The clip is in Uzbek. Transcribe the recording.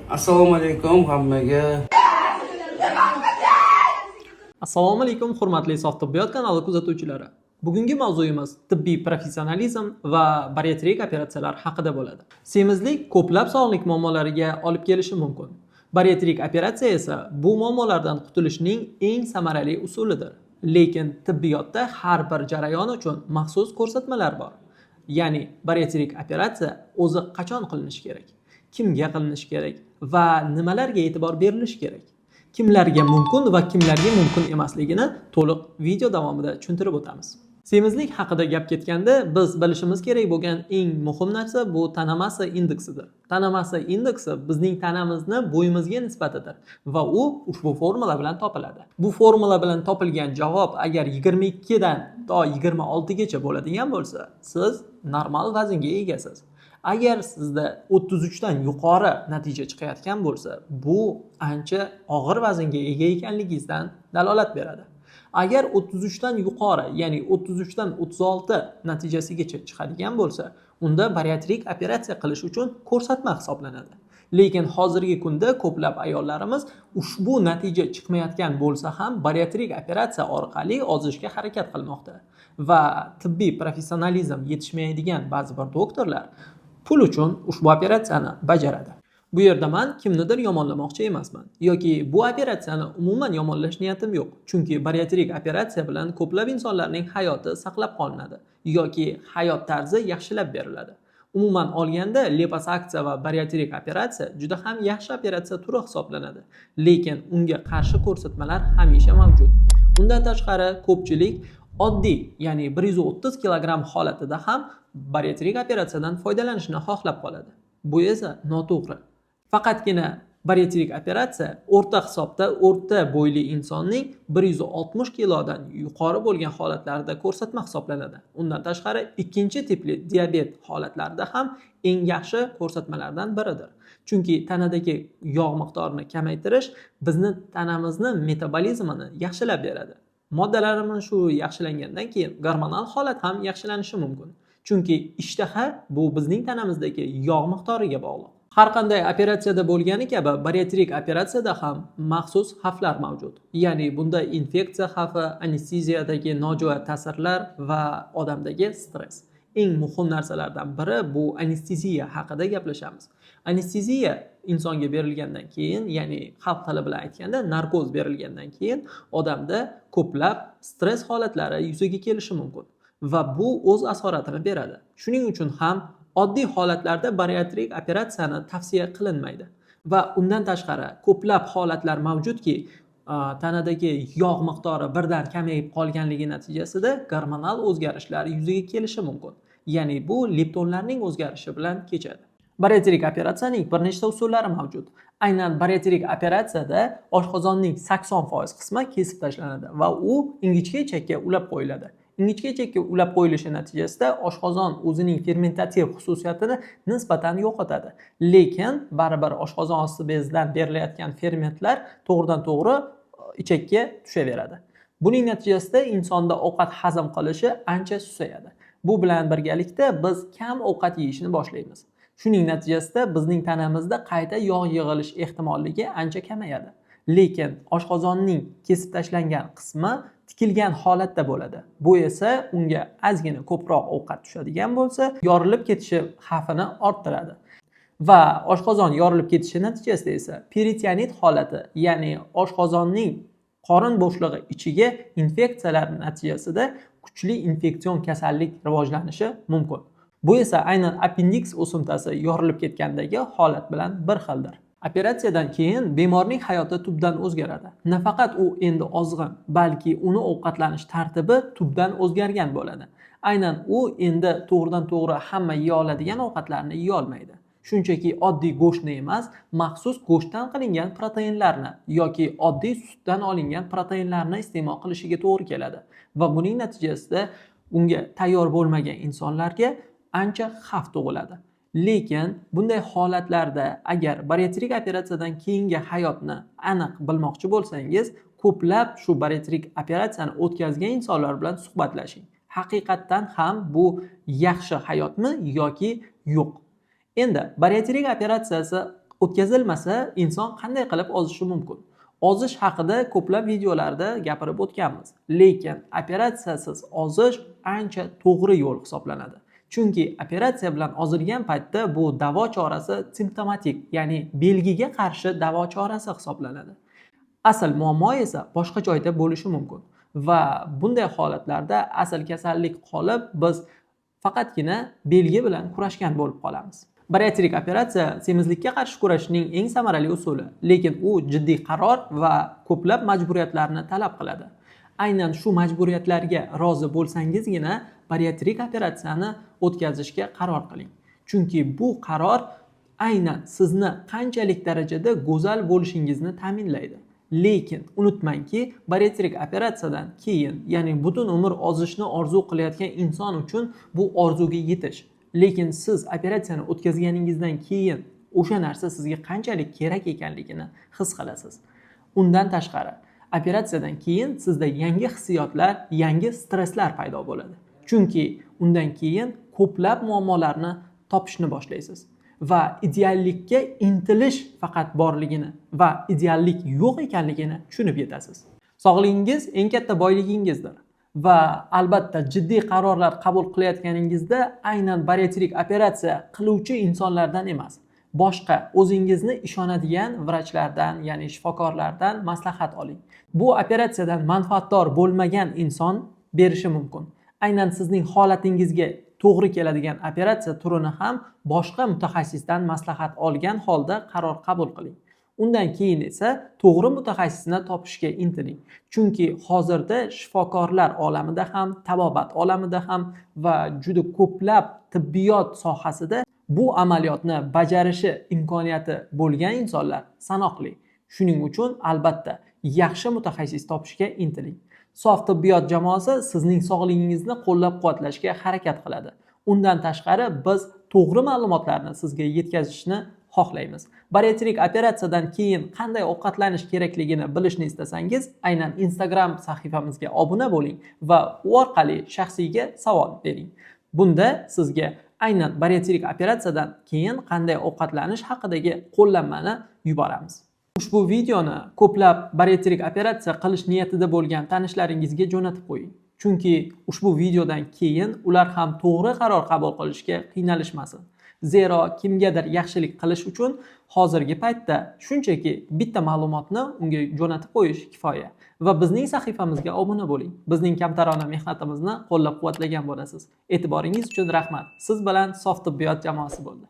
Assalomu alaykum hammaga. Assalomu alaykum, hurmatli Sof tibbiyot kanali kuzatuvchilari. Bugungi mavzuyimiz tibbiy professionalizm va bariatrik operatsiyalar haqida bo'ladi. Semizlik ko'plab sog'liq muammolariga olib kelishi mumkin. Bariatrik operatsiya esa bu muammolardan qutulishning eng samarali usulidir. Lekin tibbiyotda har bir jarayon uchun maxsus ko'rsatmalar bor. Ya'ni bariatrik operatsiya o'zi qachon qilinishi kerak? Kimga qilinishi kerak va nimalarga e'tibor berilishi kerak? Kimlarga mumkin va kimlarga mumkin emasligini to'liq video davomida tushuntirib o'tamiz. Semizlik haqida gap ketganda, biz bilishimiz kerak bo'lgan eng muhim narsa bu tana massa indeksidir. Tana massa indeksi bizning tanamizni bo'yimizga nisbatidir va u ushbu formula bilan topiladi. Bu formula bilan topilgan javob agar 22 dan to 26 gacha bo'ladigan bo'lsa, siz normal vaznga egasiz. Agar sizda 33 dan yuqori natija chiqayotgan bo'lsa, bu ancha og'ir vaznga ega ekanligingizdan dalolat beradi. Agar 33 dan yuqori, ya'ni 33 dan 36 natijasigacha chiqadigan bo'lsa, unda bariatrik operatsiya qilish uchun ko'rsatma hisoblanadi. Lekin hozirgi kunda ko'plab ayollarimiz ushbu natija chiqmayotgan bo'lsa ham, bariatrik operatsiya orqali ozishga harakat qilmoqda va tibbiy professionalizm yetishmaydigan ba'zi bir doktorlar pul uchun ushbu operatsiyani bajaradi. Bu yerda man kimnidir yomonlamoqchi emasman yoki bu operatsiyani umuman yomonlash niyatim yo'q. Chunki bariatrik operatsiya bilan ko'plab insonlarning hayoti saqlab qolinadi yoki hayot tarzi yaxshilab beriladi. Umuman olganda, liposaksiya va bariatrik operatsiya juda ham yaxshi operatsiya turi hisoblanadi. Lekin unga qarshi ko'rsatmalar hamisha mavjud. Undan tashqari, ko'pchilik oddiy, ya'ni 130 kilogramm holatida ham bariatrik operatsiyadan foydalanishni xohlab qoladi. Bu esa noto'g'ri. Faqatgina bariatrik operatsiya o'rta hisobda o'rta bo'yli insonning 160 kilodan yuqori bo'lgan holatlarida ko'rsatma hisoblanadi. Undan tashqari, ikkinchi tipli diabet holatlarida ham eng yaxshi ko'rsatmalardan biridir. Chunki tanadagi yog' miqdorini kamaytirish bizni tanamizni metabolizmini yaxshilab beradi. Moddalarimiz shu yaxshilangandan keyin gormonal holat ham yaxshilanishi mumkin. Chunki ishtaha bu bizning tanamizdagi yog' miqdoriga bog'liq. Har qanday operatsiyada bo'lgani kabi, bariatrik operatsiyada ham maxsus xavflar mavjud. Ya'ni bunda infeksiya xavfi, anesteziyadagi nojo'ya ta'sirlar va odamdagi stress. Eng muhim narsalardan biri bu anesteziya haqida gaplashamiz. Anesteziya insonga berilgandan keyin, ya'ni xalq tili bilan aytganda, narkoz berilgandan keyin odamda ko'plab stress holatlari yuzaga kelishi mumkin va bu o'z asoratini beradi. Shuning uchun ham oddiy holatlarda bariatrik operatsiyani tavsiya qilinmaydi. Va undan tashqari, ko'plab holatlar mavjudki, tanadagi yog' miqdori birdan kamayib qolganligi natijasida gormonal o'zgarishlar yuzaga kelishi mumkin. Ya'ni bu leptonlarning o'zgarishi bilan kechadi. Bariatrik operatsiyaning bir nechta usullari mavjud. Aynan bariatrik operatsiyada oshqozonning 80% qismi kesib tashlanadi va u ingichka ichakka ulab qo'yiladi. Ingichka ichakka ulab qo'yilishi natijasida oshqozon o'zining fermentativ xususiyatini nisbatan yo'qotadi. Lekin baribir oshqozon osti bezidan berilayotgan fermentlar to'g'ridan to'g'ri ichakka tushaveradi. Buning natijasida insonda ovqat hazm qilishi ancha susayadi. Bu bilan birgalikda biz kam ovqat yeyishni boshlaymiz. Shuning natijasida bizning tanamizda qayta yog' yig'ilish ehtimolligi ancha kamayadi. Lekin oshqozonning kesib tashlangan qismi tikilgan holatda bo'ladi. Bu esa unga ozgina ko'proq ovqat tushadigan bo'lsa, yorilib ketishi xavfini orttiradi. Va oshqozon yorilib ketishi natijasida esa peritonit holati, ya'ni oshqozonning qorin bo'shlig'i ichiga infeksiyalar natijasida kuchli infeksion kasallik rivojlanishi mumkin. Bu esa aynan appendiks o'simtasi yorilib ketgandagi holat bilan bir xildir. Operatsiyadan keyin bemorning hayoti tubdan o'zgaradi. Nafaqat u endi ozg'in, balki uni ovqatlanish tartibi tubdan o'zgargan bo'ladi. Aynan u endi to'g'ridan to'g'ri hamma yeya oladigan ovqatlarni yeya olmaydi. Shunchaki oddiy go'shtni emas, maxsus go'shtdan qilingan proteinlarni yoki oddiy sutdan olingan proteinlarni iste'mol qilishiga to'g'ri keladi va buning natijasida unga tayyor bo'lmagan insonlarga ancha xavf tug'iladi. Lekin bunday holatlarda agar bariatrik operatsiyadan keyingi hayotni aniq bilmoqchi bo'lsangiz, ko'plab shu bariatrik operatsiyani o'tkazgan insonlar bilan suhbatlashing. Haqiqatdan ham bu yaxshi hayotmi yoki yo'q? Endi bariatrik operatsiyasi O'tkazilmasa inson qanday qilib ozishi mumkin? Ozish haqida ko'plab videolarda gapirib o'tganmiz. Lekin operatsiyasiz ozish ancha to'g'ri yo'l hisoblanadi. Chunki operatsiya bilan ozilgan paytda bu davo chorasi simptomatik, ya'ni belgiga qarshi davo chorasi hisoblanadi. Asl muammo esa boshqa joyda bo'lishi mumkin va bunday holatlarda asl kasallik qolib, biz faqatgina belgi bilan kurashgan bo'lib qolamiz. Bariatrik operatsiya semizlikka qarshi kurashishning eng samarali usuli, lekin u jiddiy qaror va ko'plab majburiyatlarni talab qiladi. Aynan shu majburiyatlarga rozi bo'lsangizgina bariatrik operatsiyani o'tkazishga qaror qiling. Chunki bu qaror aynan sizni qanchalik darajada go'zal bo'lishingizni ta'minlaydi. Lekin unutmangki, bariatrik operatsiyadan keyin, ya'ni butun umr ozishni orzu qilayotgan inson uchun bu orzuga yetish. Lekin siz operatsiyani o'tkazganingizdan keyin o'sha narsa sizga qanchalik kerak ekanligini his qilasiz. Undan tashqari, operatsiyadan keyin sizda yangi hissiyotlar, yangi stresslar paydo bo'ladi. Chunki undan keyin ko'plab muammolarni topishni boshlaysiz va ideallikka intilish faqat borligini va ideallik yo'q ekanligini tushunib yetasiz. Sog'ligingiz eng katta boyligingizdir va albatta jiddiy qarorlar qabul qilayotganingizda aynan bariatrik operatsiya qiluvchi insonlardan emas, boshqa o'zingizni ishonadigan vrachlardan, ya'ni shifokorlardan maslahat oling. Bu operatsiyadan manfaatdor bo'lmagan inson berishi mumkin. Aynan sizning holatingizga to'g'ri keladigan operatsiya turini ham boshqa mutaxassisdan maslahat olgan holda qaror qabul qiling. Undan keyin esa to'g'ri mutaxassisni topishga intiling. Chunki hozirda shifokorlar olamida ham, tabobat olamida ham va juda ko'plab tibbiyot sohasida bu amaliyotni bajarishi imkoniyati bo'lgan insonlar sanoqli. Shuning uchun albatta yaxshi mutaxassis topishga intiling. Sof tibbiyot jamoasi sizning sog'lig'ingizni qo'llab-quvvatlashga harakat qiladi. Undan tashqari biz to'g'ri ma'lumotlarni sizga yetkazishni xohlaymiz. Bariatrik operatsiyadan keyin qanday ovqatlanish kerakligini bilishni istasangiz, aynan Instagram sahifamizga obuna bo'ling va u orqali shaxsiyga savol bering. Bunda sizga aynan bariatrik operatsiyadan keyin qanday ovqatlanish haqidagi qo'llanmani yuboramiz. Ushbu videoni ko'plab bariatrik operatsiya qilish niyatida bo'lgan tanishlaringizga jo'natib qo'ying. Chunki ushbu videodan keyin ular ham to'g'ri qaror qabul qilishga qiynalishmasin. Zero kimgadir yaxshilik qilish uchun hozirgi paytda shunchaki bitta ma'lumotni unga jo'natib qo'yish kifoya. Va bizning sahifamizga obuna bo'ling. Bizning kamtarona mehnatimizni qo'llab-quvvatlagan bo'lasiz. E'tiboringiz uchun rahmat. Siz bilan Sof tibbiyot jamoasi bo'ldi.